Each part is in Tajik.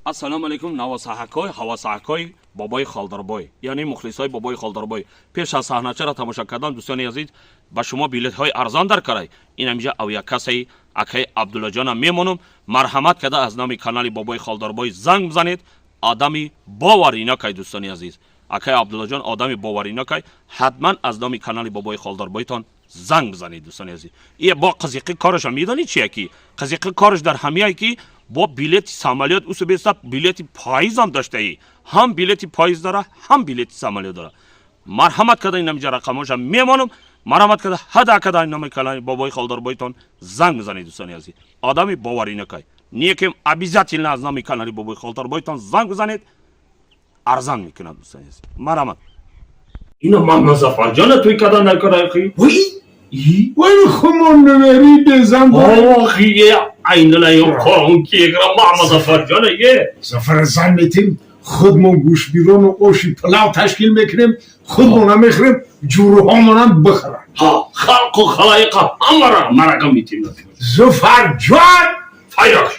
Ассалому алайкум, навосаҳакой, ҳавасаҳакой бобои Холдорбой, яъне мухлисои бобои Холдорбой. Пеш аз саҳначаро тамошо кардан, дӯстони азиз, ба шумо билетҳои арзон дар карай. Ин ҳамҷа авиакассаи акаи Абдуллоҷонам мемонам. Марҳамат карда аз номи канали бобои Холдорбой занг бизанед. Одами боваринакай, дӯстони азиз, акаи Абдуллоҷон одами боваринакай. Ҳатман аз номи канали бобои Холдорбойтон занг бизанед, дӯстони азиз. Е бо қизиқи кораша медонед чия? Ки қизиқи кораш дар ҳамияе, ки бо билети самолёт усу беста, билети поездам доштаи, ҳам билети поезд дора, ҳам билети самолёт дора. Марҳамат карда ин ҳамҷа рақамоша мемонам. Марҳамат карда ҳада када номи канали бобои Холдорбойтон занг бизанед, дӯстони азиз. Одами боваринакай некем, обязательно аз номи канали бобои Холдорбойтон занг бизанед, арзан мекунад, дӯстони азиз. Марҳамат. Ино ман Музаффарҷона туй кардан дар карайқи. Вой, вой, хумон набери безан. Охи, е айнала қорон кегра ма Музаффарҷона е. Зафар зан метим, худмон гӯшбирону оши палав ташкил мекунем, худмон мехӯрем, ҷуруҳомонам бихӯранд. Ҳа, халқу халаиқа ҳамара марака метим. Зуфарҷон! Файрак.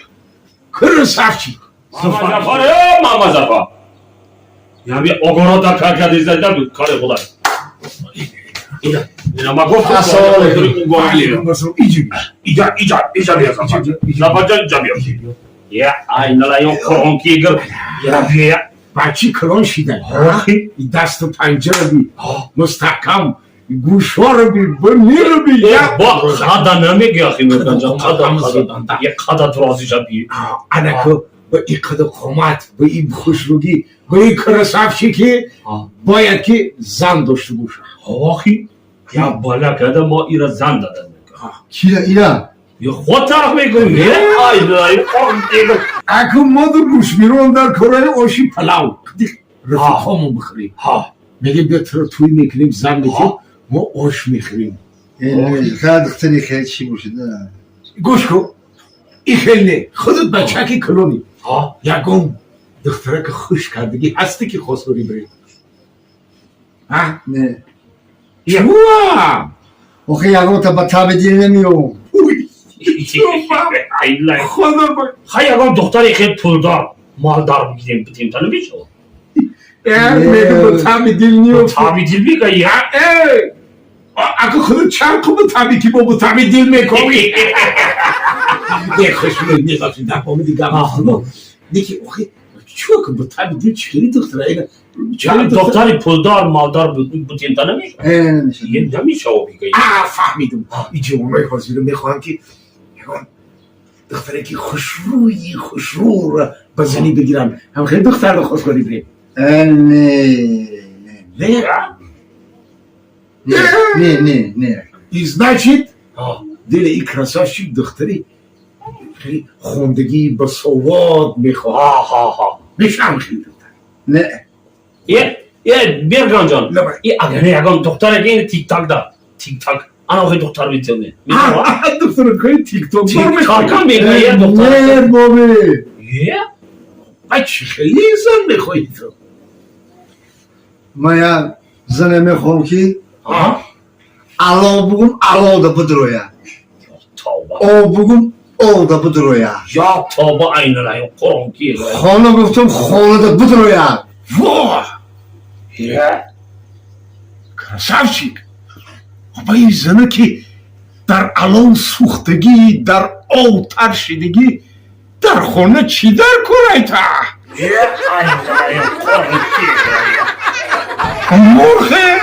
Красавчик! Зафар, э мама Зафар. Ями огорода каркади зайда кори худой. Ина, ина ма гуфтам. Ассалому алайкум. Иҷи. Иҷа, иҷа, иҷа бия, Зафар. Зафарҷон, иҷа бия. Я айнала ё қуръон кигир. Я бия. Бачи калон шида. Охи. Дасту панҷара би мустаҳкам, гӯшҳоро би бимиру би. Я бо қада намеги ахи мурганҷон, қада қада. Я қада розӣ шаби. Анаку ба и қаду қомат, ба и хушрӯгӣ, ба и красавчик ӣ бояд ки зан дошта бошад. Охи. Я бала када мо ира зан дадан. Кира ира? Я худ тараф мегӯм. Ай ай қуръон кигир. Аку моду гӯшбирон дар кораи оши палав рафиқҳомон бихӯрем. Мегем, бیا туро тӯй мекунем, зан метем, мо ош мехӯрем. Хеле духтари хеле чӣ бошад? Гӯш кун, и хел не, худат бачаки калонӣ, ягон духтарака хуш кардагӣ ҳасте, ки хостгорӣ бирем? Не. Чуа? Охи, ягонта ба таби дил намеём. Ай. Худо. Хай, ягон духтари хел пулдор, молдор бигирем, битем, та намешавад? Мегум, ба таби дил ниёфт. Таби дил мега я. Аку худат чанд қу ба таби ки бо ба таби дил мекови? Не, хуш дар омади гап неки. Охи, чуа ку ба таби дил чӣ хели духтара ина? Духтари пулдор, молдор бутем, та намешавад? Намешавад. Е, намешавад бига. А, фаҳмидум. И ҷавонои ҳозира мехоҳанд, ки ягон духтаре ки хушрӯи хушрӯро ба занӣ бигиранд. Ҳам хеле духтарро хостгорӣ бирем. Не. Не? Не, не, не. И значит, дили и красавчик духтари хеле хондагӣ, басовод мехоҳад. Мешавам хеле духтар? Не. Е, е, Бергонҷон. И агар ягон духтаре ки тикток да, тикток, ана охи духтар битеме. Духтаракҳои тикток? Тиктокам мега е духтар. Не, боби. Е? Ай, чӣ хеле зан мехоҳӣ ту? Ман як зане мехоҳам, ки ало бугум, ало да бидроя. Тавба. О бугум, о да бидроя. Я тавба, айнала Қуръон ки. Хона гуфтум, хона да бидроя. Во! Е? Красавчик! Ба ин зана, ки дар алов сӯхтагӣ, дар ов тар шидагӣ, дар хона чӣ дар курайта? Е, айнала Қуръон ки. Мурхе.